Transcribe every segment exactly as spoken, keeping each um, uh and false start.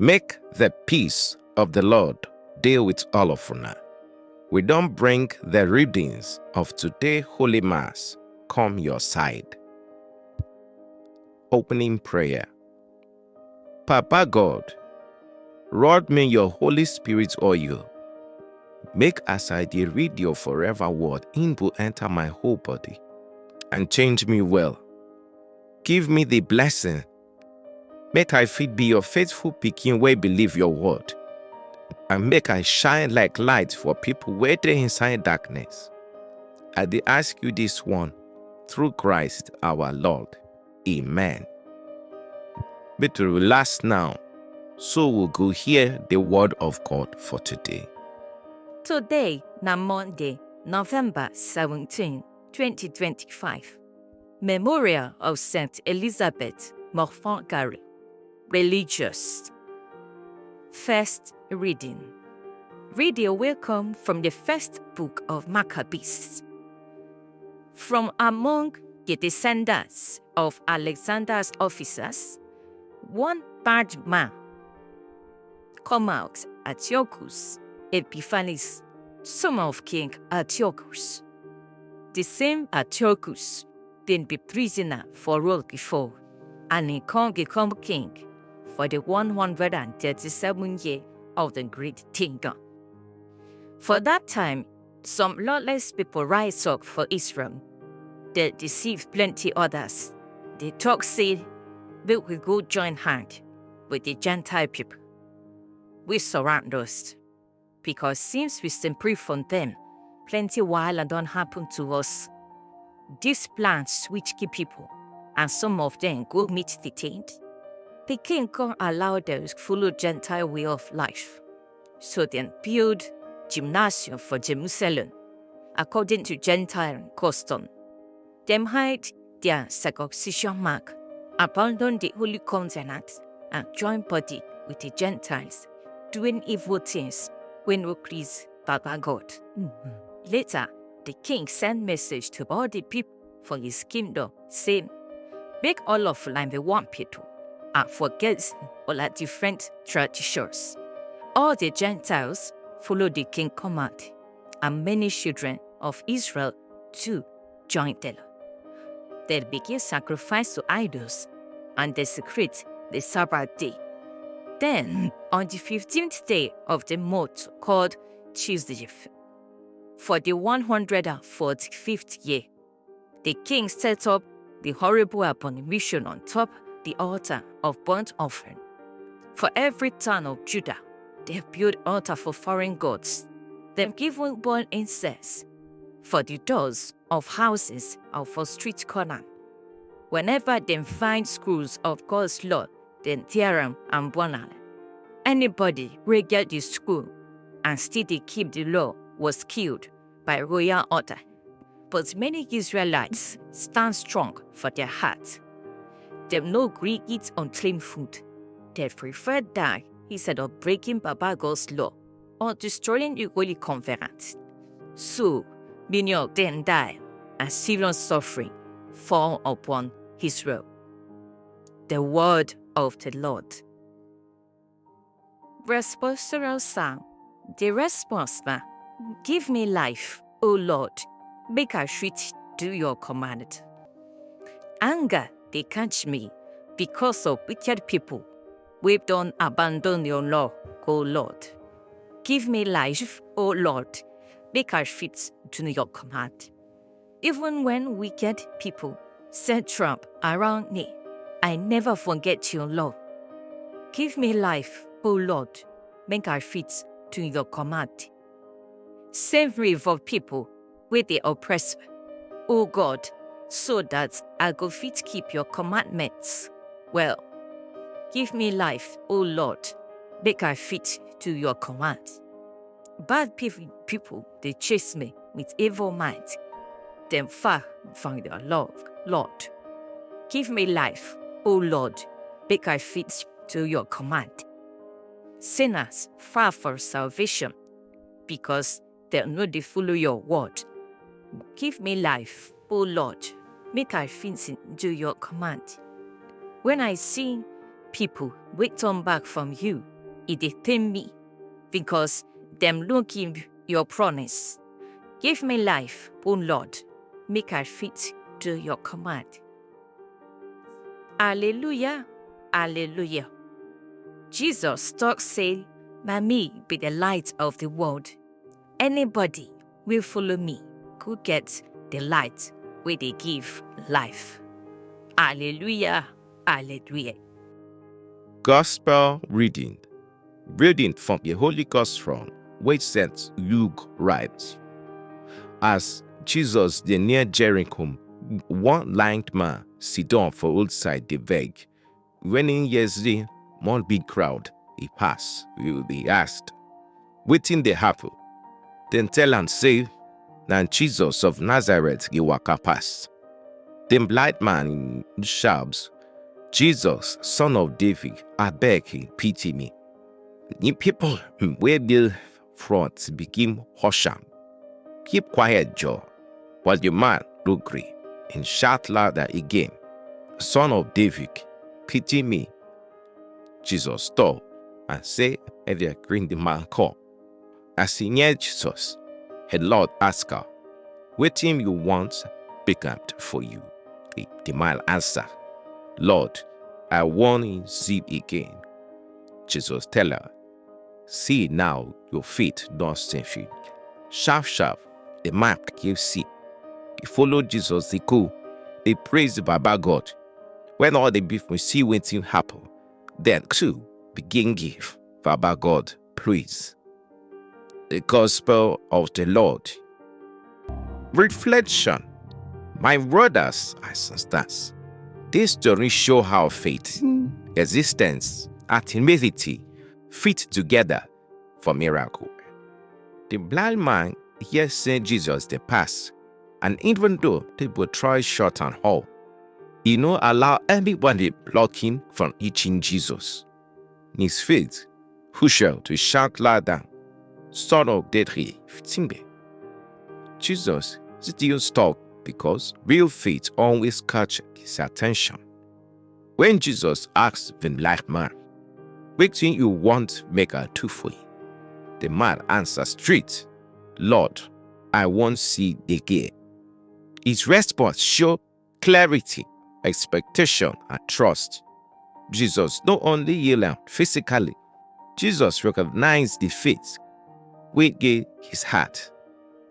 Make the peace of the Lord dey with all of una. We don bring the readings of today Holy Mass come your side. Opening prayer. Papa God, rod me your Holy Spirit oil. Make as I dey read your forever word, im go enter my whole body and change me well. Give me the blessing, make I fit be your faithful pikin wey believe your word, and make I shine like light for people wey dey inside darkness. I dey ask you this one through Christ our Lord. Amen. Make we relax now, so we go hear the word of God for today. Today na Monday, November seventeen, twenty twenty-five. Memorial of Saint Elizabeth Montfort-Gary. Religious. First reading. Reading will come from the first book of Maccabees. From among the descendants of Alexander's officers, one bad man come out, Antiochus Epiphanes, son of King Antiochus. The same Antiochus been be prisoner for Rome before, and he come become king for the one hundred and thirty-seven year of the Great Kingdom. For that time, some lawless people rise up for Israel. They deceive plenty others. They talk say, "Make we go join hand with the Gentile people. We surround us, because since we still pray from them, plenty wahala don happen to us." These plans switch key people, and some of them go meet the tent. The king come allow them follow Gentile way of life. So dem build gymnasium for Jerusalem, according to Gentile custom. Dem hide their circumcision mark, abandon the holy covenant, and join body with the Gentiles, doing evil things wey no please Baba God. Later, the king send message to all the people for his kingdom, say, "Make all of una be one people and forget all our different traditions." All the Gentiles follow the king command, and many children of Israel too join them. They begin sacrifice to idols and desecrate the Sabbath day. Then, on the fifteenth day of the month called Chislev, for the one hundred and forty-fifth year, the king set up the horrible abomination on top the altar of burnt offering. For every town of Judah, they build altar for foreign gods. They even burn incense for the doors of houses and for street corner. Whenever they find scrolls of God's law, they tear them and burn them. Anybody wey get the scroll and still dey keep the law was killed by royal order. But many Israelites stand strong for their heart. Dem no gree eat unclean food. They prefer die instead of breaking Baba God's law or destroying the Holy Covenant. So, many of them die, and serious suffering fall upon Israel. The word of the Lord. Responsorial Psalm. The response na, "Give me life, O Lord, make I fit do your command." Anger dey catch me because of wicked people wey don abandon your law, O Lord. Give me life, O Lord, make I fit do your command. Even when wicked people set trap around me, I never forget your law. Give me life, O Lord, make I fit do your command. Save me from people wey dey oppress me, O God, so that I go fit keep your commandments well. Give me life, O Lord, make I fit do your command. Bad people, people dey chase me with evil mind. Dem far from your love, Lord. Give me life, O Lord, make I fit do your command. Sinners far from salvation because dem no dey follow your word. Give me life, O Lord, make I fit do your command. When I sin, people wey turn back from you, e dey pain me, because dem no keep your promise. Give me life, O Lord, make I fit do your command. Alleluia, alleluia. Jesus talk say, "Na me be the light of the world. Anybody wey follow me go get the light wey dey give life." Alleluia, alleluia. Gospel reading. Reading from the Holy Gospel wey Saint Luke write. As Jesus dey near Jericho, one blind man sit down for roadside dey beg. When he hear say one big crowd e pass, he dey ask, "Wetin dey happen?" Dem tell am say, "Na Jesus of Nazareth dey waka pass." The blind man shouts, "Jesus, Son of David, abeg, pity me." The people wey dey front begin hush am. "Keep quiet, Joe." But the man no gree. He shout louder again, "Son of David, pity me." Jesus stop and say, "Make dem bring the man come." As he near Jesus, the Lord ask am, "Wetin you want make I do for you?" The, the man answer, "Lord, I wan see again." Jesus tell am, "See now, your faith don save you." Sharp sharp, the man begin see. He follow Jesus dey go, dey praise Baba God. When all the people see wetin happen, dem too begin give Baba God praise. The Gospel of the Lord. Reflection. My brothers and sisters, this story show how faith, existence, and humility fit together for miracle. The blind man hear say Jesus dey pass, and even though people try shut am up, he no allow anybody block him from reaching Jesus. His faith push am to shout louder, "Son of David, pity me." Jesus still stop because real faith always catch his attention. When Jesus ask the blind man, "Wetin you want make I do for you?" The man answer straight, "Lord, I wan see again." His response show clarity, expectation, and trust. Jesus no only heal am physically, Jesus recognize the faith wey dey his heart.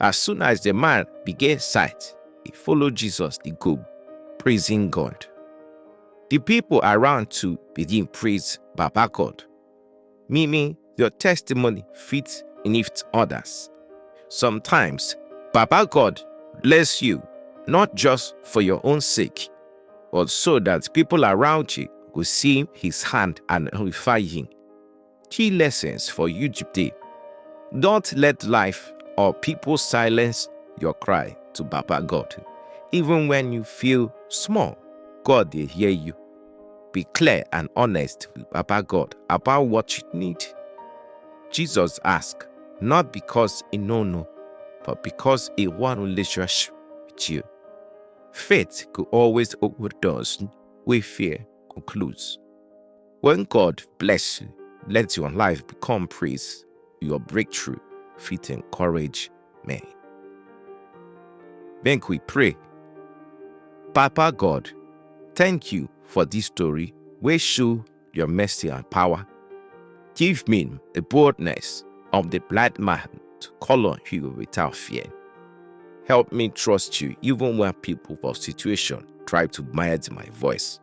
As soon as the man begin sight, he follow Jesus dey go, praising God. The people around too begin praise Baba God, meaning your testimony fit lift others. Sometimes, Baba God bless you not just for your own sake, but so that people around you go see his hand and glorify him. Key lessons for you today. Don't let life or people silence your cry to Baba God. Even when you feel small, God dey hear you. Be clear and honest with Baba God about what you need. Jesus ask, not because he no know, but because he want relationship with you. Faith go always open doors wey fear go close. When God bless you, let your life become praise. Your breakthrough fit encourage many. Make we pray. Papa God, thank you for this story wey show your mercy and power. Give me the boldness of the blind man to call on you without fear. Help me trust you even when people or situation try to mild my voice.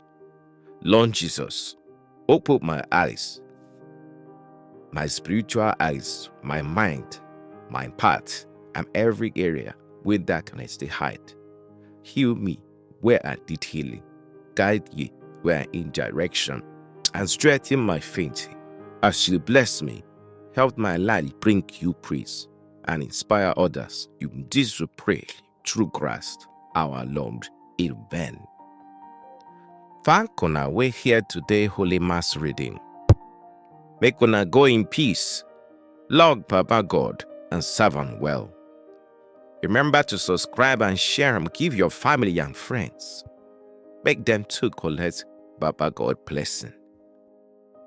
Lord Jesus, open my eyes, my spiritual eyes, my mind, my path, and every area where darkness dey hide. Heal me where I need healing. Guide me where I need direction, and strengthen my faith. As you bless me, help my life bring you praise and inspire others. In this we pray through Christ our Lord. Amen. Thank una wey hear today Holy Mass reading. Make una go in peace. Love Papa God and serve am well. Remember to subscribe and share am give your family and friends. Make dem too collect Baba God blessing.